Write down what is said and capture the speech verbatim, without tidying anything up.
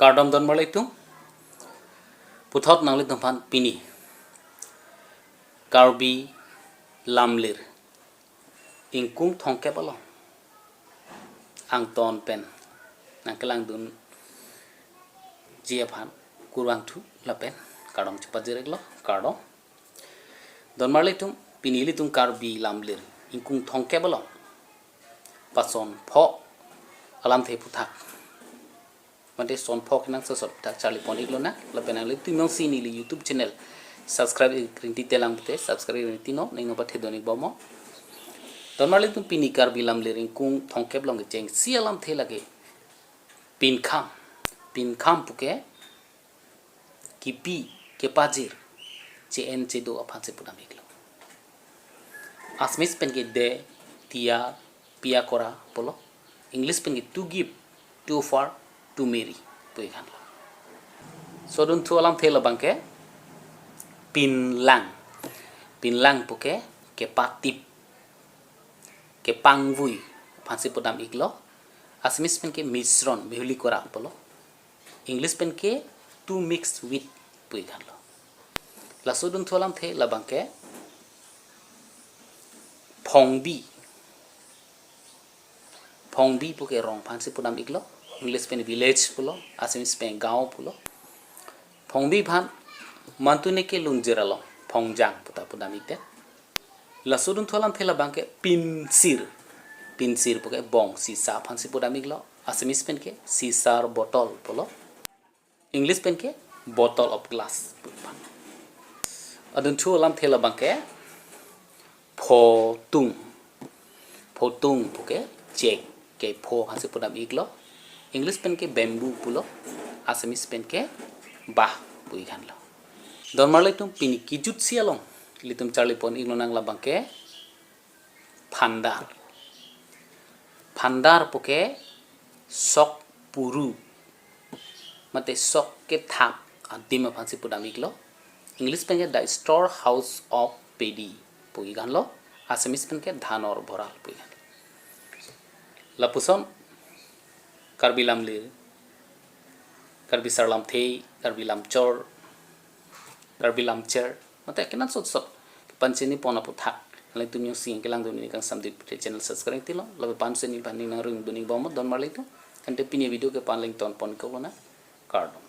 Kardom donmarli atum. Puthot nanglitumphan pini Karbi lamlir ingkung thomkep along angton pen nangkelangdunji aphan kurvangthu lapen kardom chepajir-iklo, kardom. Donmarli atum, pini ilitum Karbi lamlir ingkung thomkep along pason pho alamthe aphuthak, mate son pho kenangsot aphuthak charlipon-iklonang. Lapen nanglitum jongsi neli YouTube channel subscribe rinti telang pute subscribe rinti non, ning nangpathe dun-ik bomnon. Donmarli atum, pini Karbi lamlir ingkung thomkep along kechengsi alamthe lake pinkham. Pinkham puke kipi, kepajir, che-en chedo aphansi pudam-iklo. Assamese pen ke de, tia, pia kora pulo. English pen ke to give, to offer, to marry pu-ik-anlo. Laso adunthu alamthe labang ke pinlang. Pinlang puke kepatip, kepangvui aphansi pudam-iklo. Assamese pen ke misron, mihuli kora pulo. English pen ke to mix with pu-ik-anlo. Laso adunthu alamthe labang ke phongbi. Phongbi puke rong aphansi pudam-iklo. English pen village pulo, Assamese pen gaon pulo. Phongbi aphan mantu neke lungjir along phongjang puta pudam-ikte. Laso adunthu alamthe labang ke pinsir. Pinsir puke bong sisa aphansi pudam-iklo. Assamese pen ke sisar bottle pulo. English pen ke bottle of glass pu-ik-an. Adunthu alamthe labang ke photung. Photung puke chek, kepho aphansi pudam-iklo. English pen ke bamboo pulo. Assamese pen ke bah pu-ik-anlo. Donmarli atum, pini kejutsi along ilitum charlipon-iklonang labang ke phandar. Phandar puke sok puru, mate sok kethap adim aphansi pudam-iklo. English pen ke the storehouse of paddy pu-ik-anlo. Assamese pen ke dhanor bhoral pu-ik-anlo. Lapuson Karbi lamlir, Karbi sarlamthe, Karbi lamchor, Karbi lamcher, mate kenangsot sot kepanchinipon aphuthak nanglitum jongsi kelangdun-ik kangsam dun pute channel subscribe tilo, lapen pansini paning nangrung dun-ik bomnon donmarli atum. Ante pini video ke pan lengton pon-iklonang, kardom.